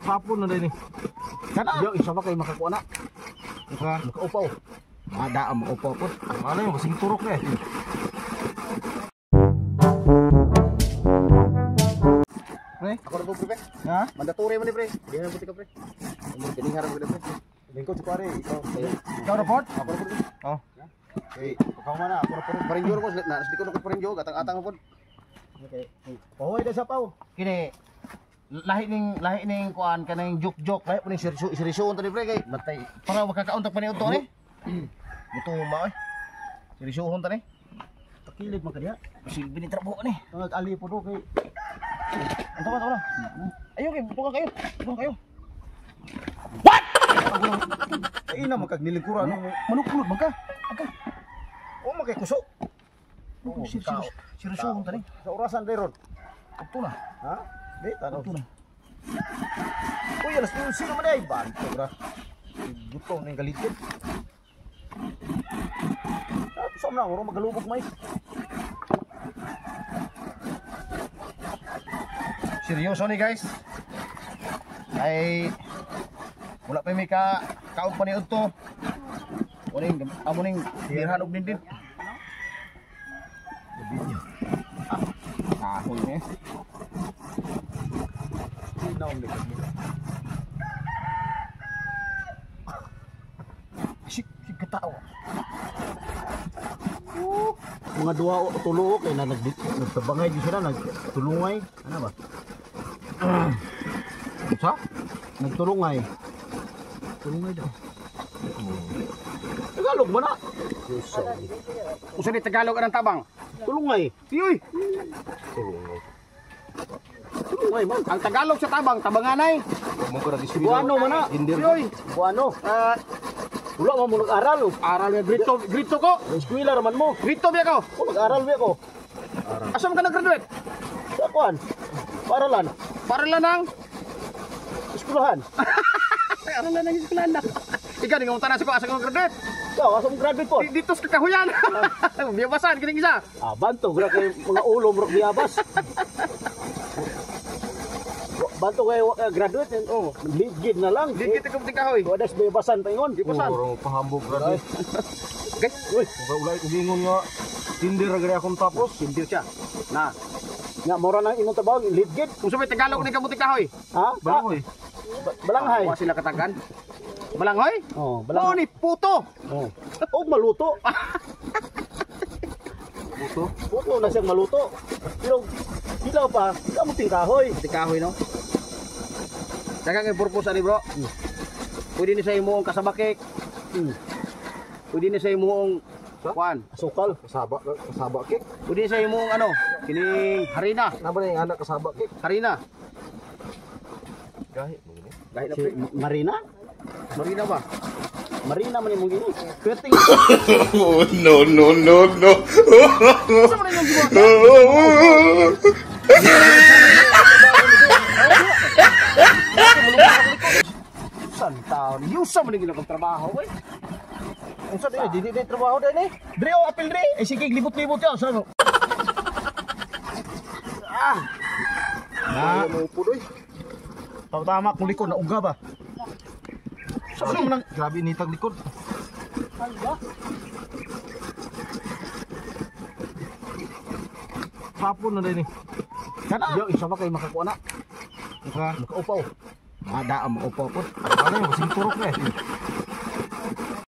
Hapon na din eh. Kana. Yo, isa pa kay makakuha na. Makaupaw. Ada ang maupaw po. Ano yung kasing turok na eh. Pre, ako na po pre. Ha? Mandatory man ni pre. Hindi na puti ka pre. Kining harap ko na pre. Lingkod si pare, ikaw. Ikaw report? Ako na po. Oh. Okay, ikaw man na. Ako na po. Parinjo ko na. Di ko na ko parinjo, gatang-atang ko po. Okay. Pahuway na sa paw. Kini lahi ning kuan kanang juk-juk lahi po ning seryoso seryoso ta ni pre kay bantay para makakauntak pa ni udto ni. Muto ma oy. Seryosohon ta ni. Takilid man kaniya. Silbi ni trabaho ni. Nag-ali po do kay Ang tama tama na. Ayun kay buka kayo. Buka kayo. Ay na magkagnilingkuran no. Manukulod man ka. Agay. O man kay kuso. Oh, seryosohon ta ni. Sa orasan deron. Adto na. Ha? Di tanaw. Adto na. Uy, alas 11 naman ay banto ra. Gutom ning galigid. Tapos na oro magalubog mais. Seryoso ni guys. Ay wala pa mi ka kaog pa ni udto. Uning amo ning birhan og dindin. Ah, kahoy ni. Sinaw ni kami. Sik sik katao. Mga duha o tulo kay na nagtabangay di sila nagtulungay. Ano ba? Sa? Nagtulungay. Tulungay daw. Tagalog man na. Usa ni Tagalog anang tabang. Tulungay. Tiyoy. Tulungay man. Ang Tagalog sa tabang tabanganay. Buano man na. Tiyoy. Buano. Wala man mo nag-aral. Oh. Aral nga grito grito ko. Eskwela raman mo. Grito biya ko. O mag-aral biya ko. Asa man ka nag-graduate? Sa kuan. Paralan. Para lang nang Eskwelahan. Aralan ng eskwelahan na. Ikaw ni nga sa ko asa ka graduate? Ikaw, asa mo graduate po? Dito sa kakahuyan. Biyabasan kining isa. Ah, banto gra kay mga ulo murag biyabas. Banto kay wa ka graduate oh, ligid na lang. Ligid ka puting kahoy. Wala sa biyabasan pa ingon. Biyabasan. Puro pahambog grabe. Guys, Uy, Kung ulay kog ingon nga tinder ra gani akong tapos. sindir siya. Na. Nga mura nang imong trabaho ligid. Kung sa may Tagalog ni kamuting kahoy. Ha? Balanghoy. Balanghay. Wa sila katagan. Balanghoy? Oh, Mao balanghay. ni puto. Oh. Og maluto. Puto. Puto na siyang maluto. Pero hilaw pa, kamuting kahoy. Puting kahoy no. Daghang kay purpose ani bro. Pwede ni sa imong kasabakik. Pwede ni sa imong kuan. Asukal. Kasaba kasaba kik. Pwede ni sa imong ano, kining harina, Naba na yung anak kasaba kik. Harina. Gahi mo gini. Gahi na Si pre. Marina? Marina ba? Marina man imong gini. Pwede Oh, no, no, no, no. Sa man imong gibuhat? San taon? Yusa man yung trabaho, oy. Unsa di dili di trabaho din eh. Dre o apil dre. Eh sige libot-libot ya sa ano. Ah. Na, Mo upo doy. Tama kung likod na uga ba. Sa ano man ang Grabe nitag likod. Hapon na din eh. Kana. Yo, isa pa kay makakuha na. Makaupaw. Ada ang maupaw po. Ano yung kasing turok na eh.